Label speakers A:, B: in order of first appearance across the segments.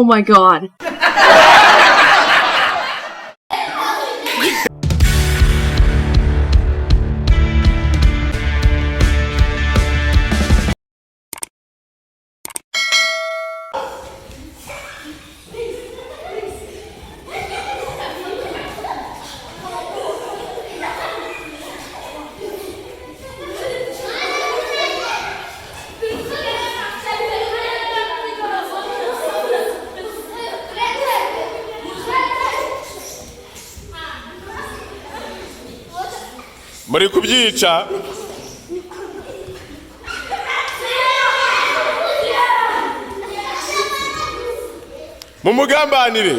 A: Oh my God.
B: Muri kubyica. Mumugambanire.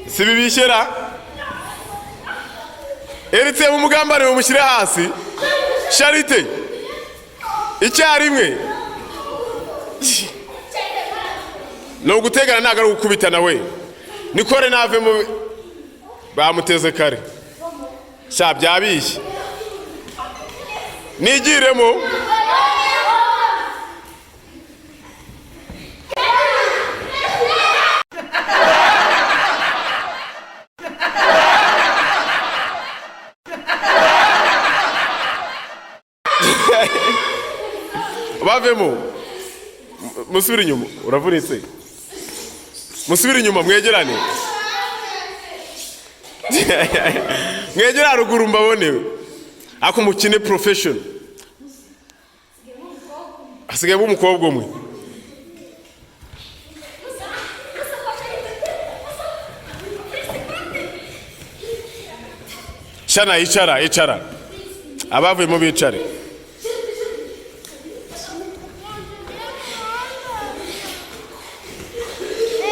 B: Si bibishyera eritse, mumugambanire, mumushyire hasi. Sharite icyarimwe ni ugutegana, ntabwo ari ugukubitana. We nikore nave mu bamuteze kare. Sha, byabishye, nigiremo. Bavemo, musubire inyuma, uravunitse. Musubire inyuma, mwegerane, mwegere haruguru mbabone. Ariko mukine profession. Hasigayemo umukobwa umwe. Shana, icara, icara. Abavuyemo bicare.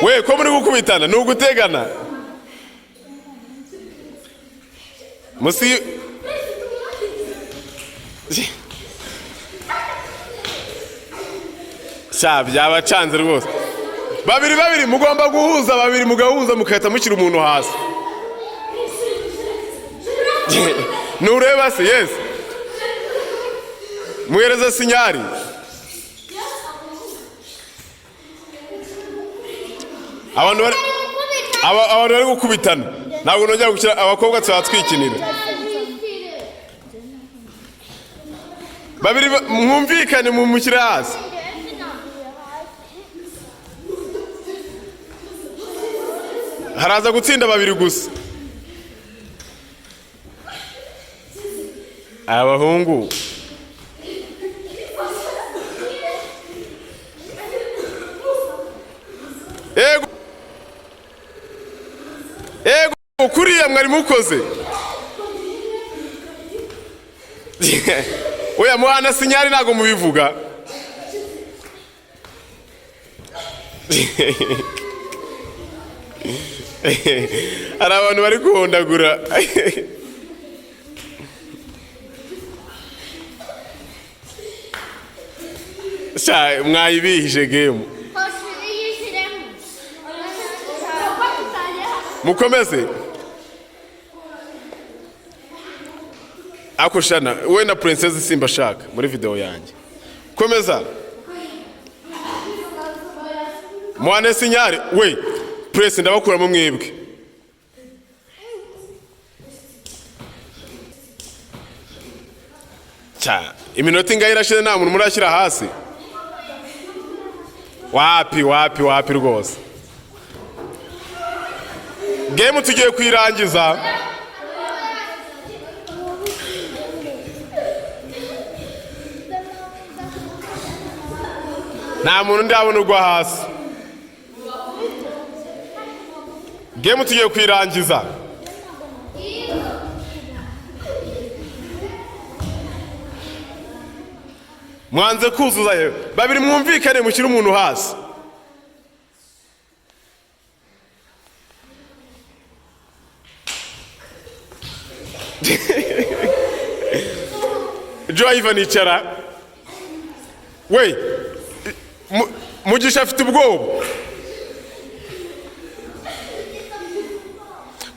B: We, ko muri gukubitana? Ni ugutegana musi. Sha, byabacanze rwose. Babiri babiri, mugomba guhuza babiri, mugahuza, mugahita mushyira umuntu hasi. Nureba se? Yes, muhereze signal. Abantu bari gukubitana, ntabwo nongera gukina. Abakobwa tuba twikinira babiri, mwumvikane, mumushyire hasi. Haraza gutsinda babiri gusa. Abahungu, ego ego, kuriya mwari mukoze. Oya, muhana signal, ntabwo mubivuga. Hari abantu bari guhondagura. Sha, mwayibihije game. Mukomeze. Ako shana, we na Princess simba shaka muri video yanjye. Komeza, muhane signal. We Prince, ndabakuramo mwebwe. Cya, iminota ingahe irashize? Nta muntu murashyira hasi. Wapi, wapi, wapi rwose. Game tugiye kuyirangiza. Nta muntu ndabona ugwa hasi. Game tugiye kuyirangiza. Mwanze kuzuza yewe. Babiri mwumvikane, mushyire umuntu hasi. Joe Ivan, icara. We Mugisha afite ubwoba.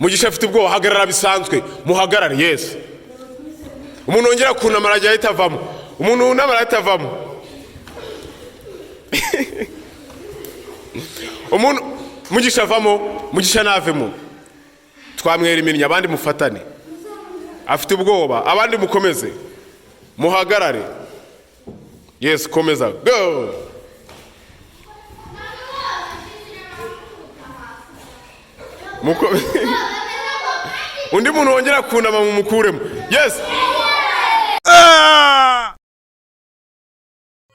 B: Mugisha afite ubwoba. Hagarara bisanzwe, muhagarare. Yesu, umuntu wongera kunama arajya ahita avamo. Umuntu wunama arahita avamo. Umuntu Mugisha avamo, Mugisha navemo, twamwera iminwa. Abandi mufatane, afite ubwoba. Abandi mukomeze muhagarare. Yes, komeza, go. Undi muntu wongera kunama mumukuremo. Yes.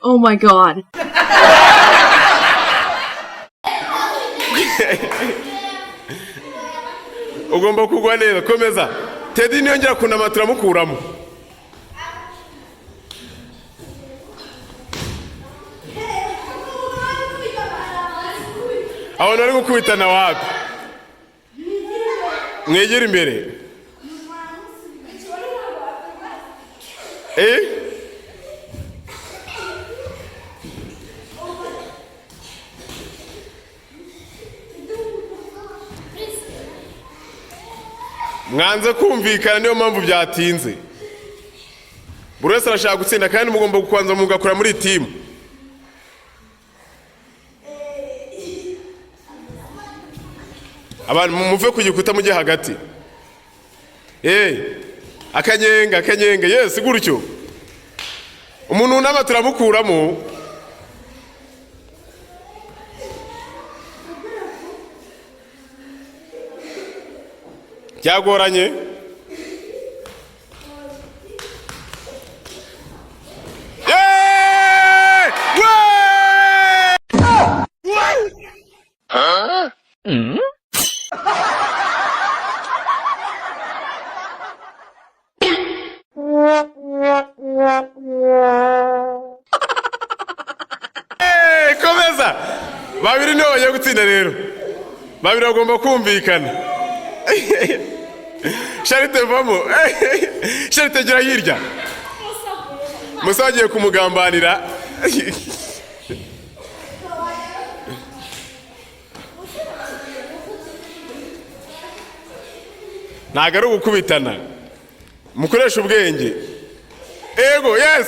A: Oh my God.
B: Ugomba kugwa neza. Komeza. Tedi niyongera kunama turamukuramo. Abantu bari gukubitana wapi? Mwegere imbere. Eh, mwanze kumvikana, niyo mpamvu byatinze. Buri wese arashaka gutsinda, kandi mugomba kubanza mugakora muri team. Abantu muve ku gikuta mujye hagati. Eh, akanyenga, akanyenga. Yes, gutyo. Umuntu wunama turamukuramo. Byagoranye. Yeah! Wey! Hey, komeza. Babiri nibo bagiye gutsinda rero. Babiri bagomba kumvikana. Sharite, vamo. Sharite, gira hirya. Musa agiye kumugambanira. Ntabwo ari ugukubitana, mukoresha ubwenge. Ego, yes.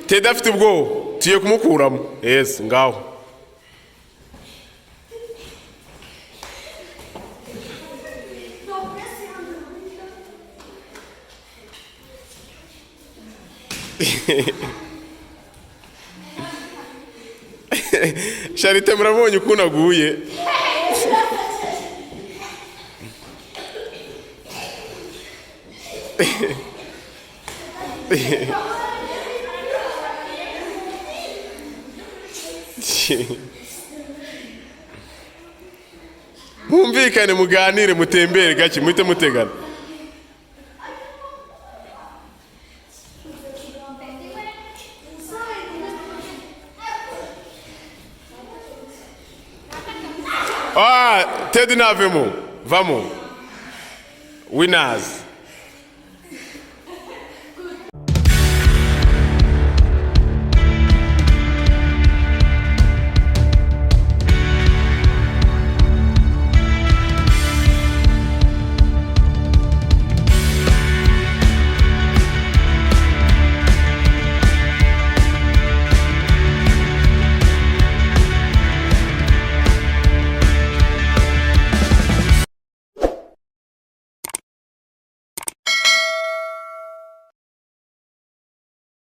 B: Tedi afite ubwoba, tugiye kumukuramo. Yes, ngaho. Sharite, murabonye ukuntu aguye? Mwumvikane, muganire, mutembere gake, muhite mutegana. Ah, Teddy navemo, vamo. Winners.